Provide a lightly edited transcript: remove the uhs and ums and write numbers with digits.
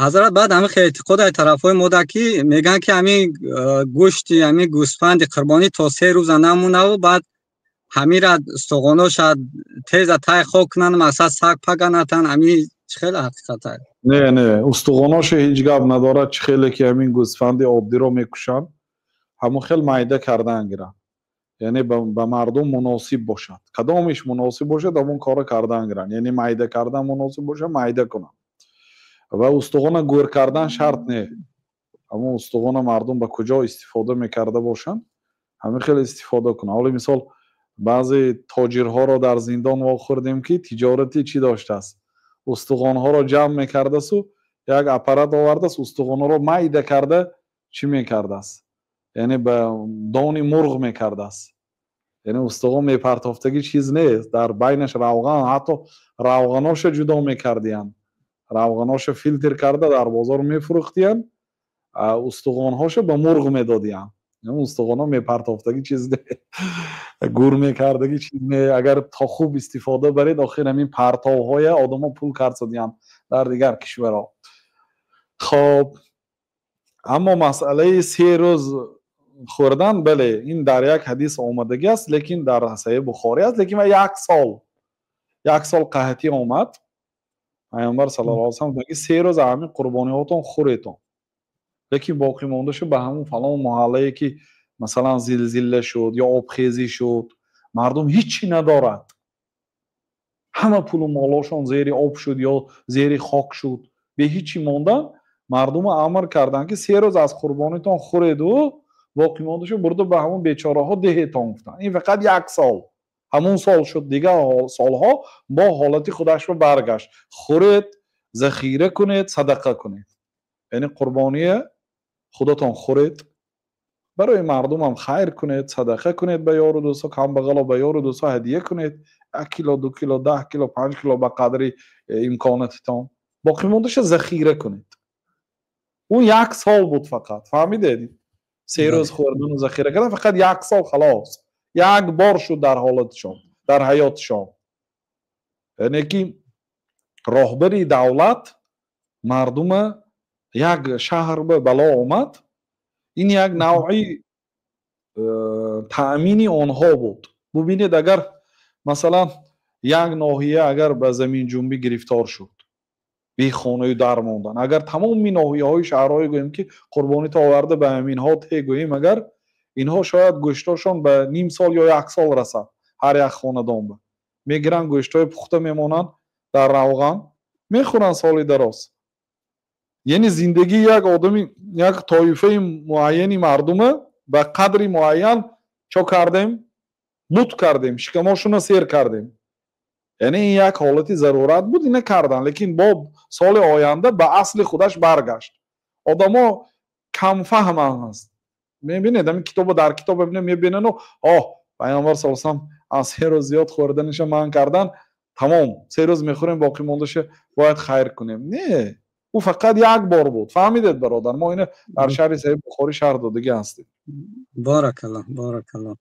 Ҳазрат, баъд ҳамин хел эътиқод ай тарафҳои мода, ки мегӯянд, ки ҳамин гӯшти ҳамин гӯсфанди қурбонӣ то 3 рӯза намонаву баъд ҳамира устухоноша теза тай хок кунанд, мақсад саг пага натан. Ҳамин чӣ хел ҳақиқат? Не, не, устухоноша ҳеҷ гап надорад. Чӣ хеле ки ҳамин гӯсфанди оддиро мекушанд, ҳамон хел майда кардан гиранд, яъне ба мардум муносиб бошад. Кадомиш муносиб бошад, ҳамон корро кардан гиранд. Яъне майда кардан муносиб бошад, майда кунанд ва устухона гӯр кардан шарт не. Ҳамон устухона мардум ба куҷо истифода мекарда бошанд, ҳамин хел истифода кунанд. Ҳоли мисол, баъзе тоҷирҳоро дар зиндон вохӯрдем, ки тиҷорати чӣ доштааст? Устухонҳоро ҷамъ мекардасу як аппарат овардааст, устухонҳоро майда карда чӣ мекардааст, яъне ба дони мурғ мекардааст. Яъне устухон мепартофтагӣ чиз нест, дар байнаш равған, ҳатто равғаноша ҷудо мекардиянд, равғаноша филтр карда дар бозор мефурӯхтиянд, устухонҳоша ба мурғ медодиянд. Устухонҳо мепартофтагӣ чиз не, гур мекардагӣ чиз не, агар то хуб истифода баред. Охир ҳамин партовҳоя одамо пул карсадиянд дар дигар кишварҳо. Хоб, аммо масъалаи 3 рӯз хӯрдан, бале, ин дар як ҳадис омадагӣ аст, лекин дар Саҳеҳи Бухорӣ аст. Лекин як сол, як сол қаҳтӣ омад, Пайғамбар саллаллоҳу алайҳи васаллам гуфтанд, ки 3 рӯз ҳамин қурбониҳотон хӯретон, лекин боқӣ мондашу ба ҳамун фалон маҳаллае, ки масалан зилзила шуд ё обхезӣ шуд, мардум ҳичи надорад, ҳама пулу молошон зери об шуд ё зери хок шуд, бе ҳичи мондан, мардумо амр карданд, ки 3 рӯз аз қурбонитон хӯреду боқӣ мондашу бурда ба ҳамун бечораҳо деҳетон, гуфтанд. Ин фақат як сол, ҳамун сол шуд. Дигар солҳо бо ҳолати худашро баргашт. Хӯред, захира кунед, садақа кунед. Яъне қурбония худатон хӯред, барои мардумам хайр кунед, садақа кунед, ба ёру дӯсто, камбағало, ба ёру дӯсто ҳадия кунед, 1 кило, 2 кило, 10 кило, 5 кило, ба қадри имконатитон. Боқӣ мондаша захира кунед. Ӯ як сол буд фақат, фаҳмидед? 3 рӯз хӯрдану захира кардан фақат як сол, халос, як бор шуд дар ҳолатишон, дар ҳаётишон. Яъне ки роҳбари давлат мардума, як шаҳр ба бало омад, ин як навъи таъмини онҳо буд. Бубинед, агар масалан як ноҳия агар ба заминҷунбӣ гирифтор шуд, бехонаю дар мондан, агар тамоми ноҳияҳои шаҳрҳое гӯем, ки қурбонито оварда ба ҳаминҳо те гӯем, агар инҳо шояд гӯштошон ба ним сол ё як сол расад. Ҳар як хонадон ба мегиранд, гӯштҳои пухта мемонанд дар равған, мехӯранд соли дароз. Яъне зиндагии як одами, як тоифаи муайяни мардума ба қадри муайян чо кардем? Мут кардем, шикамошуна сер кардем. Яъне ин як ҳолати зарурат буд, ина кардан. Лекин бо соли оянда ба асли худаш баргашт. Одамо камфаҳманд ҳаст. Мебинед, ҳамин китобо дар китоб мебинед, мебинану оҳ, Пайғамбар саллаллоҳу алайҳи васаллам аз 3 рӯз зиёд хӯрданиша манъ кардан, тамом, 3 рӯз мехӯрем, боқӣ мондаша бояд хайр кунем. Не, ӯ фақат як бор буд. Фаҳмидед, бародар? Мо ина дар шарҳи Саҳеҳи Бухорӣ шарҳ додагӣ ҳастем. Баракаллоҳ, баракаллоҳ.